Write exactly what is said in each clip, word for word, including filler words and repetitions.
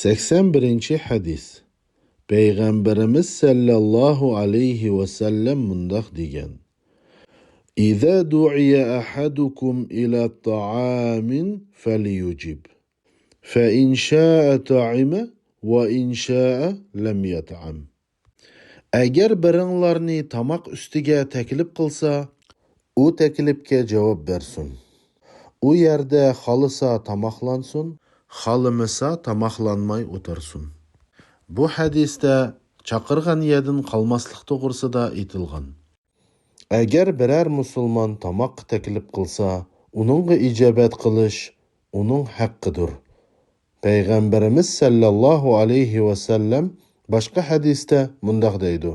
سەكسەن بىرىنچى ھەدىس. پەيغەمبىرىمىز سەللەللاھۇ ئەلەيھى ۋەسەللەم مۇنداق دېگەن: إذا دعي أحدكم إلى طعام فليجب، فإن شاء طعم وإن شاء لم يطعم. ئەگەر بىرىڭلارنى تاماق ئۈستىگە تەكلىپ قىلسا، ئۇ تەكلىپكە جاۋاب بەرسۇن. ئۇ يەردە خالىسا تاماقلانسۇن، خالىمىسا تاماقلانماي ئولتۇرسۇن. بۇ ھەدىستە چاقىرغان يەردىن قالماسلىق توغرىسىدا ئېيتىلغان. ئەگەر بىرەر مۇسۇلمان تاماققا تەكلىپ قىلسا، ئۇنىڭغا ئىجابەت قىلىش ئۇنىڭ ھەققىدۇر. پەيغەمبىرىمىز سەللەللاھۇ ئەلەيھى ۋەسەللەم باشقا ھەدىستە مۇنداق دەيدۇ: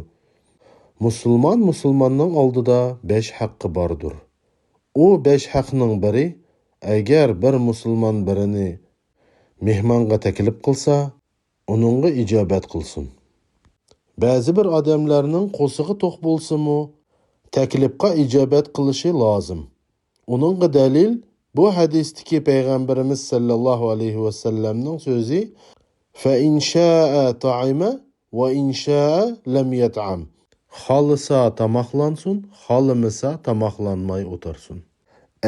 مۇسۇلمان مۇسۇلماننىڭ ئالدىدا بەش ھەققى باردۇر. ئۇ بەش ھەقنىڭ بىرى، ئەگەر بىر مۇسۇلمان بىرىنى مېھمانغا تەكلىپ قىلسا، ئۇنىڭغا ئىجابەت قىلسۇن. بەزى بىر ئادەملەرنىڭ قورسىقى توق بولسىمۇ، تەكلىپقا ئىجابەت قىلىشى لازىم. ئۇنىڭغا دەلىل بۇ ھەدىستىكى پەيغەمبىرىمىز سەللەللاھۇ ئەلەيھى ۋەسەللەمنىڭ سۆزى: فإن شاء طعم وإن شاء لم يطعم. خالىسا تاماقلانسۇن، خالىمىسا تاماقلانماي ئولتۇرسۇن.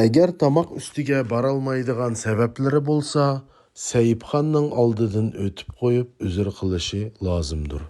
ئەگەر تاماق ئۈستىگە بارالمايدىغان سەۋەبلىرى بولسا، سەيىپخاننىڭ ئالدىدىن ئۆتۈپ قويۇپ ئۆزۈر قىلىشى لازىمدۇر.